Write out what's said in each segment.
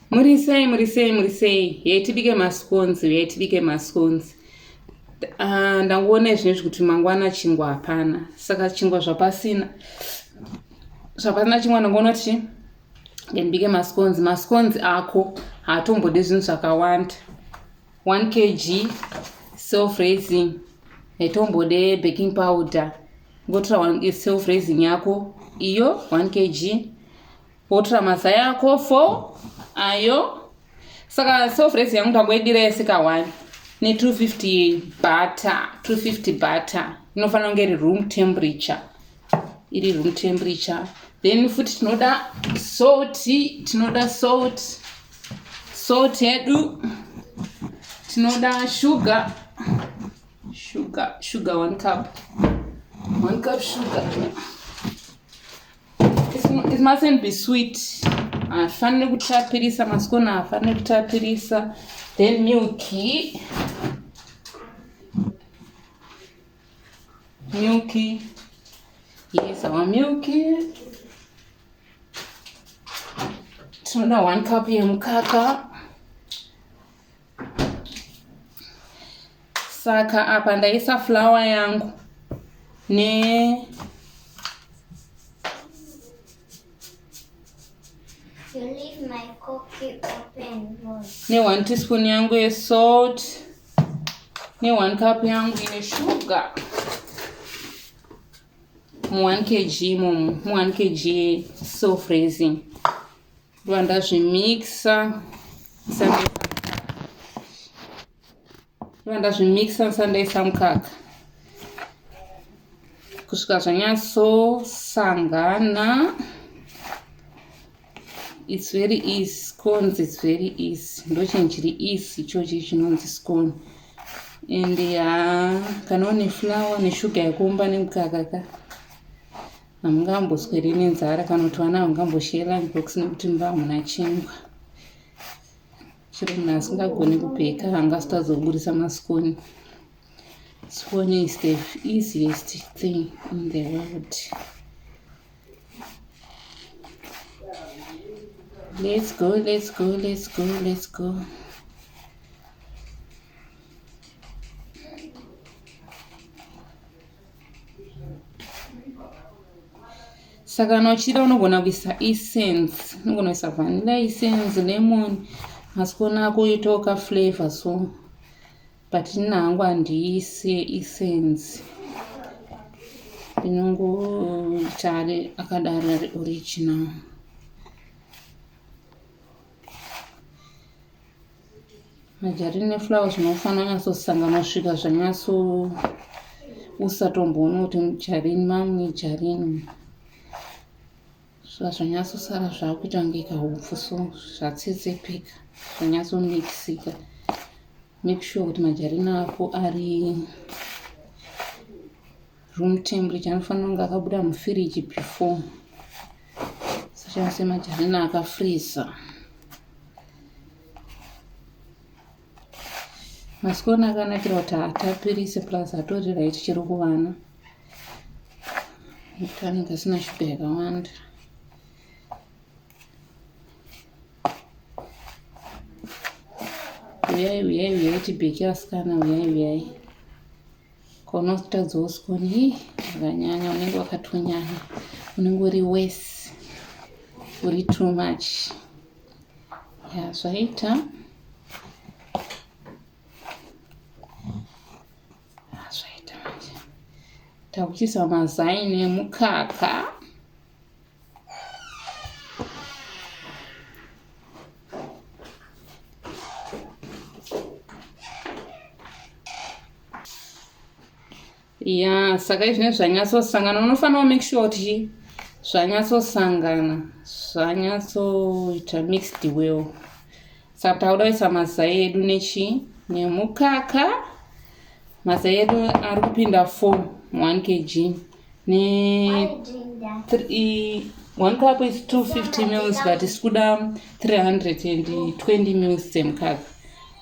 Muri sei, muri sei, muri sei. Yei tibike mascones, yei tibike mascones. Ah, ndangoona izvinezvi kuti mangwana chingwa hapana. Saka chingwa zvapasina. Zvapasina chingwa ndangoona kuti ndibike mascones. Mascones ako haatombode zvinhu zvakawanda. 1 kg self raising. Haitombode baking powder. Ngotora self raising yako iyo 1 kg. Wotora mazai ako 4 ayo. Saka self raising yangu ndangoidira yese ka 1 ne 250 butter, 250 butter. Inofanira kunge iri room temperature. Iri room temperature. Then futi tinoda salt, tinoda salt. Salt yedu. Tinoda sugar. Sugar, sugar 1 cup. 1 cup sugar. It mustn't be sweet. Haifaniri kutapirisa, masikona haafaniri kutapirisa. Then milky. Milky. Yes, our milky. Tinoda 1 cup yemukaka. Saka apa ndaisa flour yangu ne You leave my cookie open, Rose. Ne 1 teaspoon yangu ye salt ne 1 cup yangu ine sugar mu 1 kg imomo mu 1 kg self raising. Ndobva ndazvimixa ndobva ndazvimixa ndisati ndaisa mukaka kusvika zvanyatsosangana. It's very easy. Scones it's very easy. Ndochinhu chiri easy ichochi chinonzi scone. And ya kana une flour neshuga yekuumba nemukaka ka Hamungambosweri nenzara kana kuti vana havangamboshiye lunch box nekuti mumba hamuna chingwa. Chero munhu asingagoni kubheka haangasitadza kuburitsa masikoni. Sikoni is the easiest thing in the world. Let's go, let's go, let's go, let's go. Saka kana uchida unogona kuisa essence, unogona kuisa vanilla essence, lemon, masikona ako oitawo ka flavor so. But ini hangu handiise essence. Ndinongoita ari akadaro ari original. Majarini neflour zvinofanira kunyatsosangana kusvika zvanyatso usatomboona kuti mujarini mamune jarini kusvika zvanyatsosara zvakuita kunge kahupfu so zvatsetsepeka zvanyatsomikisika. Make sure kuti majarini ako ari room temperature, anofanira kunge akabuda mufiriji before. Usashandise majarini akafreezer. Masikoni akanakira kuti haatapirise plus atori right chero kuvana nekuti anenge asina shuga yakawanda. Uyai uyai uyai tibheke asikana uyai uyai. Kwaunotadzawo sikoni hii zvakanyanya unenge wakatonyanya unenge uri worse uri too much. Ya zvaita. Zvaita manje. Takuchisa mazai nemukaka. Ya saka izvine zvanyatsosangana unofanira make sure kuti zvanyatsosangana zvanyatsoita mixed well. Saka takuda kuisa mazai edu nechi nemukaka. Mazai edu ari kupinda 4 1 kg ne 3 1 cup is 250 mils but isi kuda 320 mils dzemukaka.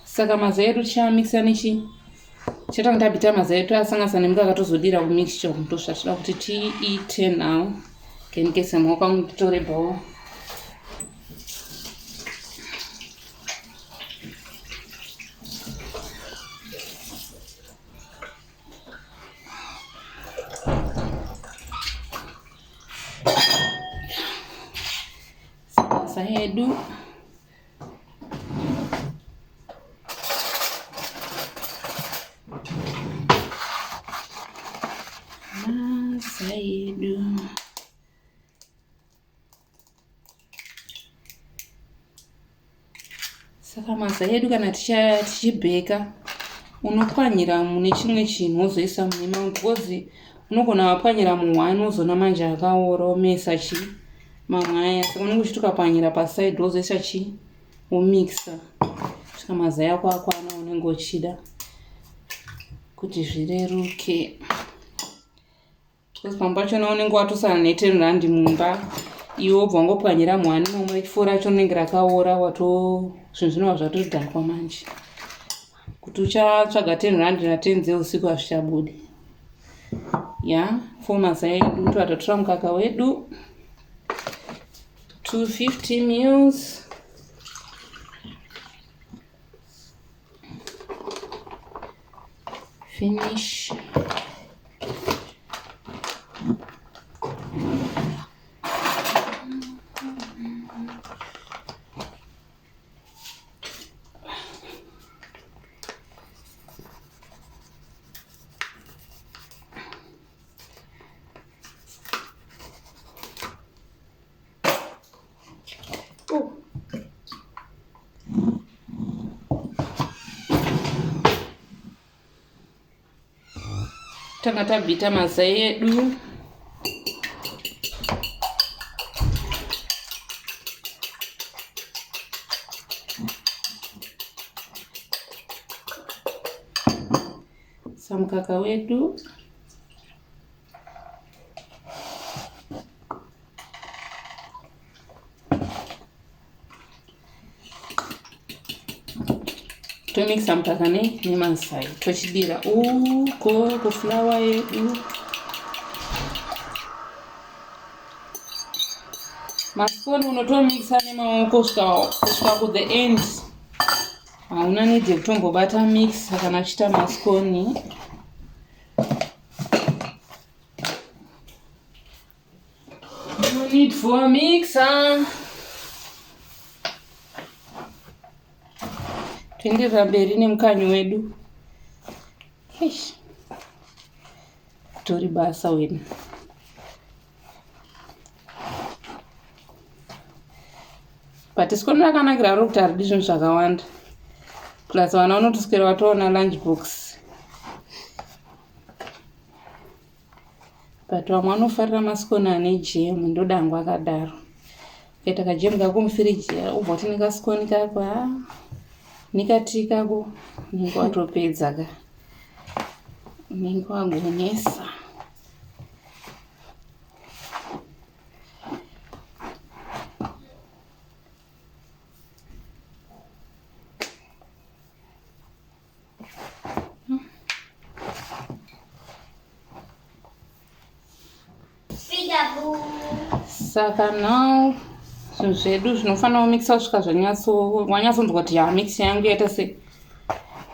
Saka mazai edu tichamixa nechi chatanga tabita mazai edu toasanganisa nemukaka tozodira kumixture ndozvatinoda kuti tiite now. Can get some maoko angu nditore bowl. Mazai edu. Mazai edu. Saka mazai edu kana tichibheka unopwanyira mune chimwe chinhu wozoisa mune mamwe because unogona wapwanyira muhwani wozoona manje akaora womesa chi mamwe aya saka unenge uchiti ukapwanyira pasaidi wozoisa chi womixa kusvika mazai ako akwana unenge uchida kuti zvireruke. Because pamwe pachona unenge watosara neten rand mumba iwe wobva wangopwanyira mhani momwe chifo racho rinenge rakaora wato zvinhu zvinova zvatodhakwa manje kuti uchatsvaga ten rand naten dzeusiku hazvichabudi ya fo mazai edu tobva tatora mukaka wedu 250 mils Finish. Tanga tabvita mazai edu. Samukaka wedu. Tomixa mukaka ne nemazai tochidira uko kufulawa yedu. Masikoni unotomixa nemaoko kusvika ku the end. Hauna need yekutombobata mixer kana uchiita masikoni. No need for a mixer. Toenderera mberi nemukanyi wedu. Eish. Tori basa wena. But sikoni rakanakira rokuti haridi zvinhu zvakawanda. Plus vana vanotoswera vatoona lunch box. But vamwe vanofarira masikoni ane jam ndoda hangu akadaro. Ukaita kajam kako mufiriji ubva wati nekasikoni kako ha nekatii kako unenge watopedza ka unenge wagonesa. Saka now zvinhu zvedu zvinofanira kumixa kusvika zvanyatso wanyatsonzwa kuti ya mix yangu yaita se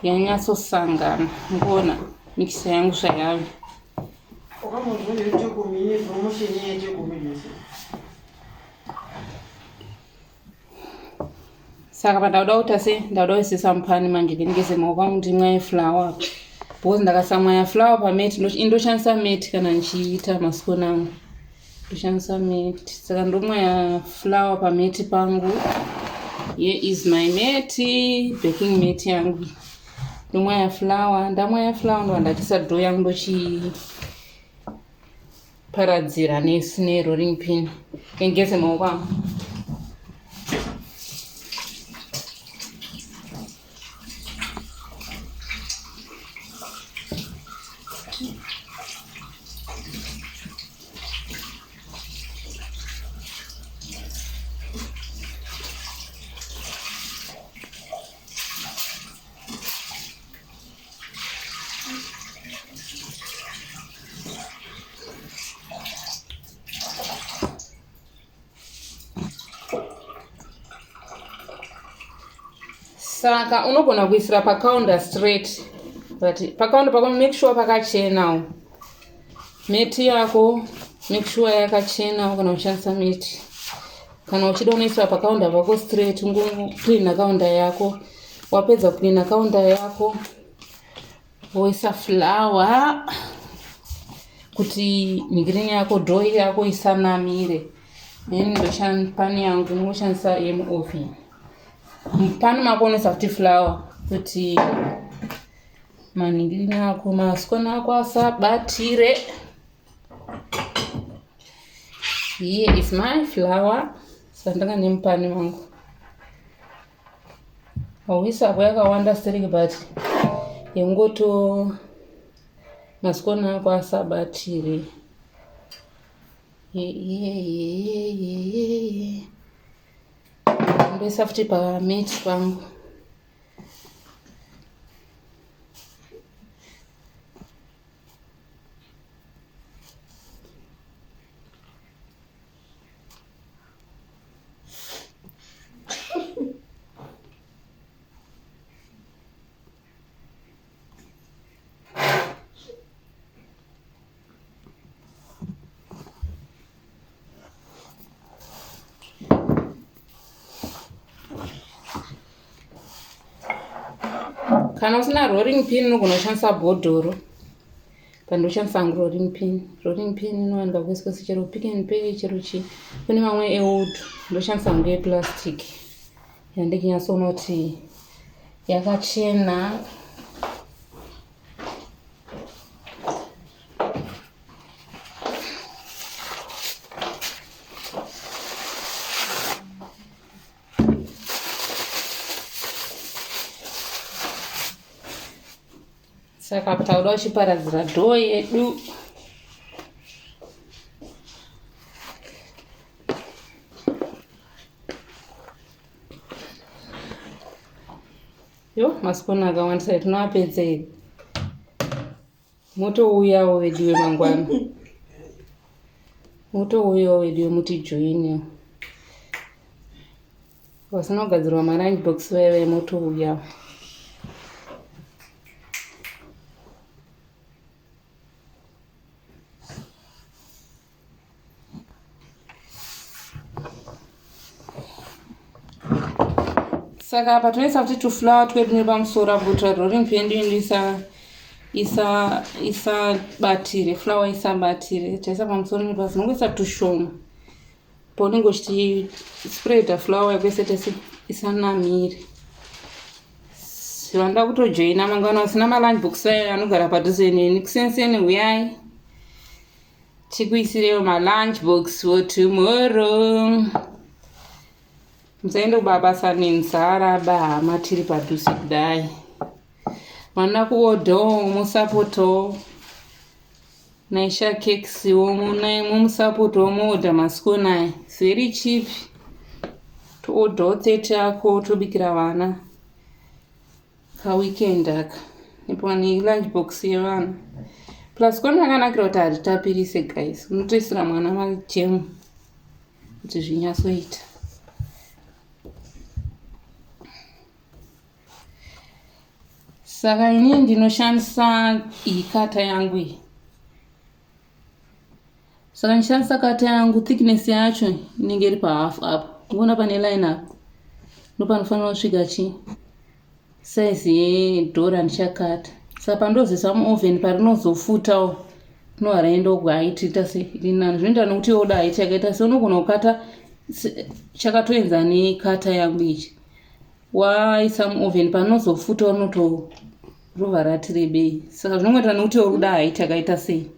yanyatsosangana mukuona mix yangu zvayave. Saka pandauda kuita se ndauda kuisisa mupani manje ndinigeze maoko angu ndimwaye flour apa because ndakasamwaya flour pameti indoshandisa meti kana ndichiita masikoni angu ndoshandisa meti saka ndomwaya flour pameti pangu. Here is my meti, baking meti yangu. Ndomwaya flour, ndamwaya flour ndobva ndachisa dough yangu ndochiparadzira nerolling pin. Ngeze maoko angu. Saka unogona kuisira pacounter straight, but pacounter pako make sure pakachenawo. Meti yako make sure yakachenawo kana uchishandisa meti. Kana uchida unoisa pakaunda pako straight, ungocleana kaunda yako. Wapedza kucleana kaunda yako, woisa flour kuti nhingirini yako, dough yako isanamire. Then ndoshani yangu ndoshandisa yemuoven. Mupani mako unoisa futi flour kuti manhingirini ako, mascone ako asabatire. Here is my flour. Sandanga nemupani mangu. Hauisako yakawanda stereki, but yengoto mascone ako asabatire. Ye. Ndoisa futi pamat pangu. Kana usina rolling pin, unogona kushandisa bhodhoro. Pandoshandisa hangu rolling pin. Rolling pin inowanikwa kwese kwese, chero Pick n Pay, chero chii. Kune mamwe ewood, ndoshandisa hangu yeplastic yandikinyatsoona kuti yakachena. Saka tauda kuchiparadzira dough yedu. Yo, mascone akawandisa, tinoapedza here? Motouyawo veduwe mangwana, motouyawo veduwe, mutijoiniwo. Vasina kugadzirwa malunch box vaive, motouyawo. Saka apa toisa kuti tuflour twedu nepamusoro apo kuitira rolling pin yedu isa isa isabatire flour, isabatire. Taisa pamusoro nepasi, nongoisa tushoma paunenge uchispreada flour yako isete isanamire. Vanoda kutojoina mangwana, vasina malunch box aya, anogara padhuze neni kusenseni, huyai tikuisirewo malunch box for tomorrow. Musaende kubabasa nenzara bahama, tiri padhuze kudai. Vanoda kuodhawo, musapotawo Naisha Cakes-wo, mumusapotawo, muodha mascone aya, very cheap. Toodhawo 30 ako, tobikira vana kaweekend aka nepa lunch box yevana. Plus scone rakanakira kuti haritapirise guys, unotoisira mwana majemu kuti zvinyatsoita. Saka inini ndinoshandisa iyi cutter yangu iyi. Saka ndichishandisa cutter yangu, thickness yacho inenge iri pahalf apo. Unoona pane line apo, ndopanofanira kusvika chi size yedough randichakata. Saka pandozoisa muoven, parinozofutawo rinova raenda uko, height ita sei rinani. Zvinoita nokuti yoda height yakaita sei. Unogona kukata chakatoenzana necutter yangu ichi. Waisa muoven, panozofuta rinotorova rati rebei. Saka zvinongoita nokuti uri kuda height yakaita sei.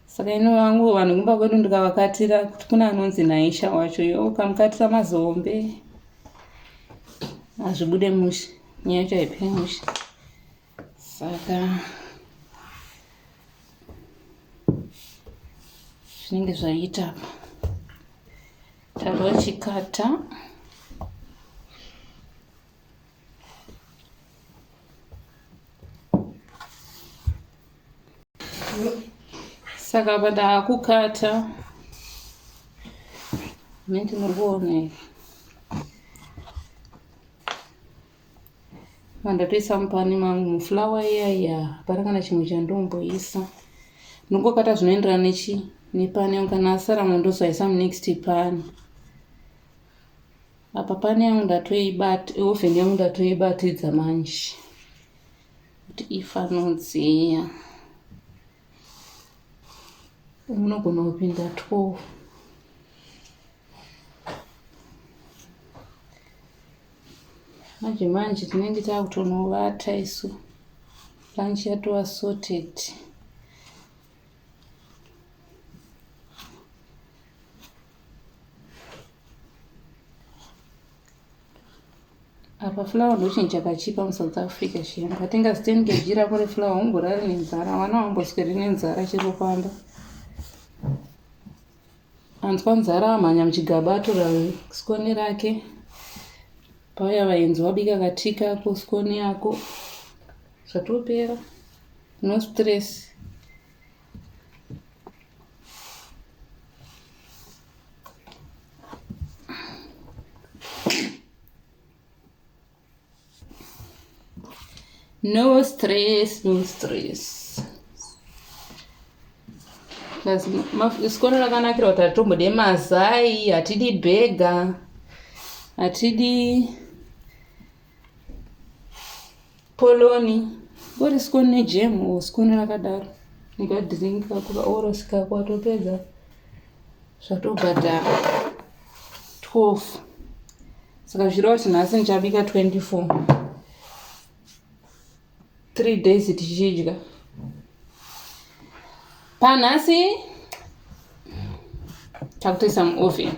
Saka ino vangu vanhu kumba kwedu ndikavakatira kuti kune anonzi Naisha wacho, yo ukamukatira mazombe hazvibude mushe, nyaya yacho haiperi mushe. Saka zvinenge zvaita apa, tavochikata. Saka apa ndaakukata mende, muri kuona here? Ndatoisa mupani mangu muflour iya iya, hapana kana chimwe chandomboisa. Ndongokata zvinoenderana nechi nepani yangu. Kana asara mundozoaisa munext pani. Apa pane yangu ndatoibata, oven yangu ndatoibatidza manje kuti ifanodziya. Unogona kupinda 12. Manje manje tinenge takutonovata isu. Lunch yatova sorted. Apa flour ndochinhu chakachipa muSouth Africa chiya. Ukatenga 10 kg rako reflour haumborari nenzara, vana havambosweri nenzara chero pamba. Anzwa nzara amhanya muchigaba atora skoni rake. Pauya vaenzi wabika katii kako skoni yako. Zvatopera. No stress. No stress, no stress. Sikoro rakanakira kuti hatitombode mazai, hatidi bhega, hatidi poloni. Ngori sikoni nejemu or sikoni rakadaro. Nekadrink kako kaoros kako watopedza zvatobhadhara 12. Saka zvichireva kuti nhasi ndichabika 24. 3 days tichidya. Panhasi takutoisa muoven.